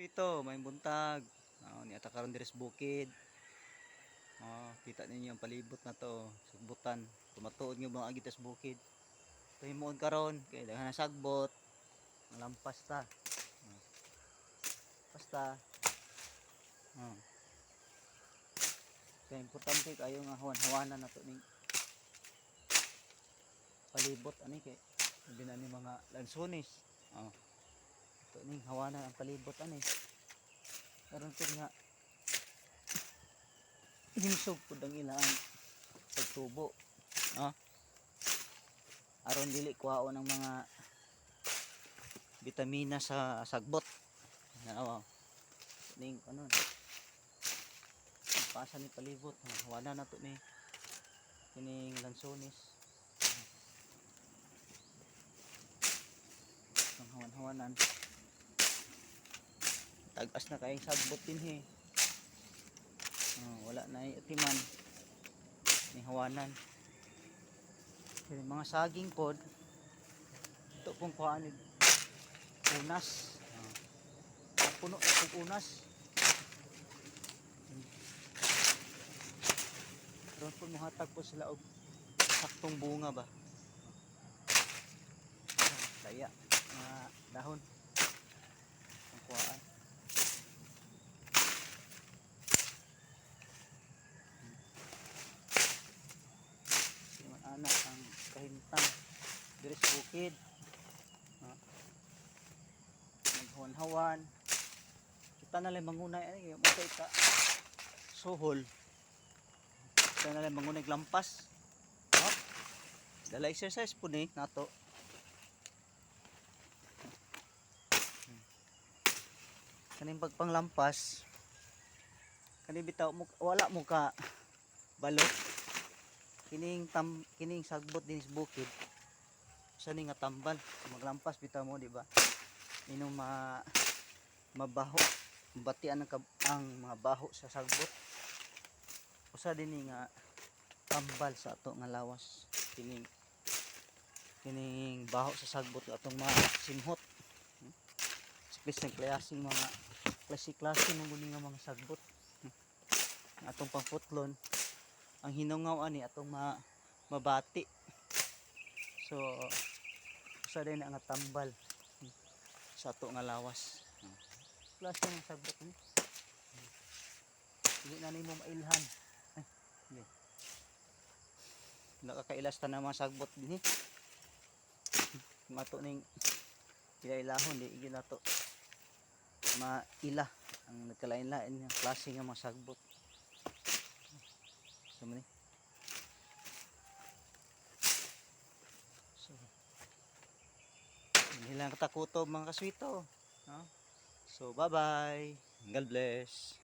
Ito, may buntag. Oh, niata karon diri sa bukid. Oh, kita ninyo ang palibot na to, sagbutan. Tumatuod nga mga agita sa bukid. Tuhimuon karon kay daghan na sagbot. Lampas ta. Oh. Basta. Oh. Kaya importante kayo nga hawan-hawanan na to ning palibot ani kay sabi na ni mga lansones. Oh. Ito ning hawanan ang palibot ani. Karon pud nga himsog pud ang ilang pagtubo. No? Aron dili kuhaon ang mga bitamina sa sagbot. Nanawa. Ning ano. Pasa ni palibot. Hawanan na to ni kining lansones. Ang hawan-hawanan. Tagas na kayong sagbot din he. Oh, wala na itiman ni hawanan. Kaya mga saging pod ito pong kuhaan ni unas. Oh. Puno na pong unas. Karon po muhatag po sila og saktong bunga ba. Ah, daya mga dahon ang kuhaan. Yung anak ang kahimtang diri sa bukid. Ha? Naghawan-hawan. Kita na lang mangunay ani kay mo ka suhol. Kita na lang mangunay lampas. Ha? Dala exercise po ni nato. Kaning pagpanglampas kani bitaw mo wala mo ka balot kining tam kining sagbot din sa bukid sa ni nga tambal maglampas bitaw mo, di ba? Inong ma mabaho batian ang, ang mga baho sa sagbot, usa din ni nga tambal sa ato nga lawas kining kining baho sa sagbot atong mga simhot. Siklis ng klaseng mga klase-klase mo guni nga mga sagbot. Atong pangputlon ang hinungaw ani atong mabati, so usa din ang tambal sa ato nga lawas. Klase ng sagbot ni dili na nimo mailhan. Ay, hindi nakakailas ta na mga sagbot dinhi. Kung ato ning ilailahon, di igil nato maila ang nagkalain-lain nga klase nga mga sagbot. So man ni. So hindi lang katakutob, mga kaswito, no? So bye bye, God bless.